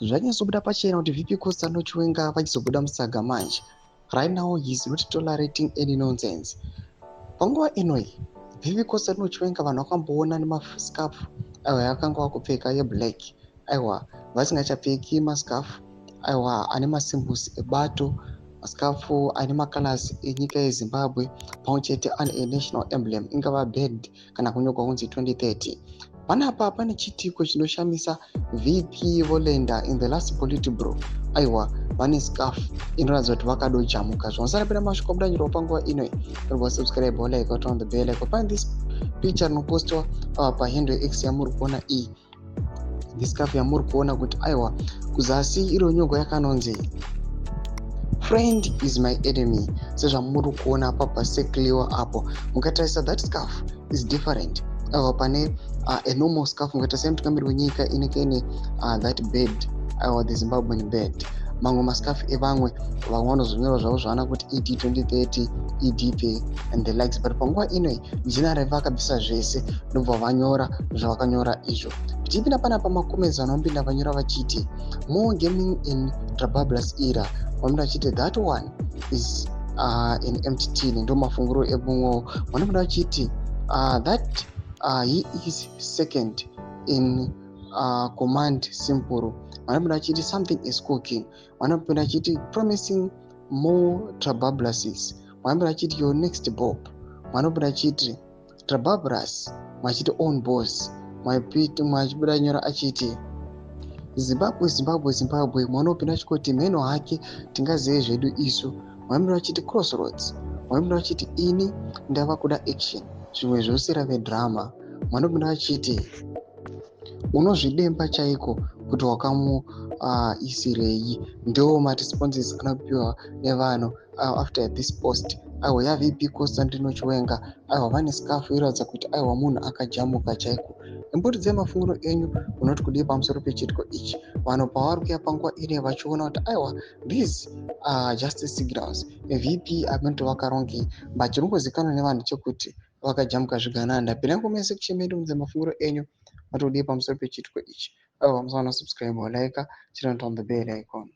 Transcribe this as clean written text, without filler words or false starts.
Zvanyatsobuda pachena kuti VP Constantino Chiwenga vachizobuda musaga manje. Right now he is not tolerating any nonsense. Panguva inoyi, VP Constantino Chiwenga vanhu vakamboona nemascarf aiwa yakanga vakupfeka yeblack, aiwa vasingachapfeki mascarf aiwa ane masymbols ebato, mascarf ane macolors enyika yeZimbabwe pamwe chete ane a national emblem, ingava bird kana kunyorwa kunzi 2030. Panapa pane chiitiko chinoshamisa. VP volenda in the last Politburo, aiwa vane scarf inoratidza kuti vakadojamuka. Zvamusarapira masvika mudanyirwa panguva ino, torwa subscribe, like, turn on the bell icon. Pane this picture rinopostwa pahandle X yamuri kuona iyi, this scarf yamuri kuona kuti aiwa kuzasi ironyorwa yakanonzi "Friend is my enemy", sezvamuri kuona papacircliwa apo. Mukatarisa, that scarf is different aiwa pane a normal scarf. Mukatarisa mutungamiri wenyika inenge ine that bird, aiwa the Zimbabwean bird. Mamwe mascarf evamwe, vamwe vanozonyora zvavo zvaana kuti ED 2030, EDP and the likes, but panguva inoi general vakabvisa zvese, ndobva vanyora zvavakanyora izvo. Tichipinda panapa, macomments vanopinda vanyora vachiti "More gaming in Trabablas era". Vanoda vachiti "That one is an empty tin". Ndo mafunguro emumwewo. Vanopinda vachiti that he is second in command, simple. Vanopinda vachiti "Something is cooking". Vanopinda vachiti "Promising more trabablases". Vanopinda vachiti "Your next bob". Vanopinda vachiti "Trabablas", vachiti "Own boss". Mwachibuda nyora achiti "Zimbabwe, Zimbabwe, Zimbabwe". Mwanopinda achikoti mheno hake, tingazive zvedu isu. Vanopinda vachiti "Crossroads". Vanopinda vachiti "Ini ndava kuda action, zvimwe zvose rave drama". Vanopinda vachiti "Unozvidemba chaiko kuti wakamuisirei." Ndo maresponses anopiwa nevanhu after this post, aiwa yaVP Constantino Chiwenga, aiwa vane scarf iratidza kuti aiwa munhu akajamuka chaiko. Imboridzai mafungiro enyu, unoti kudii pamusoro pechiitiko ichi? Vanhu pavari kuya panguva ine vachiona kuti aiwa these are just signals, VP avanoti vakarongei, but chiringozikanwa nevanhu chekuti vakajamuka zvigananda. Pinai comment section medu, mudze mafungiro enyu, matodii pamusoro pechiitiko ichi? Aiwa musaona subscribe, like, turn on the bell icon.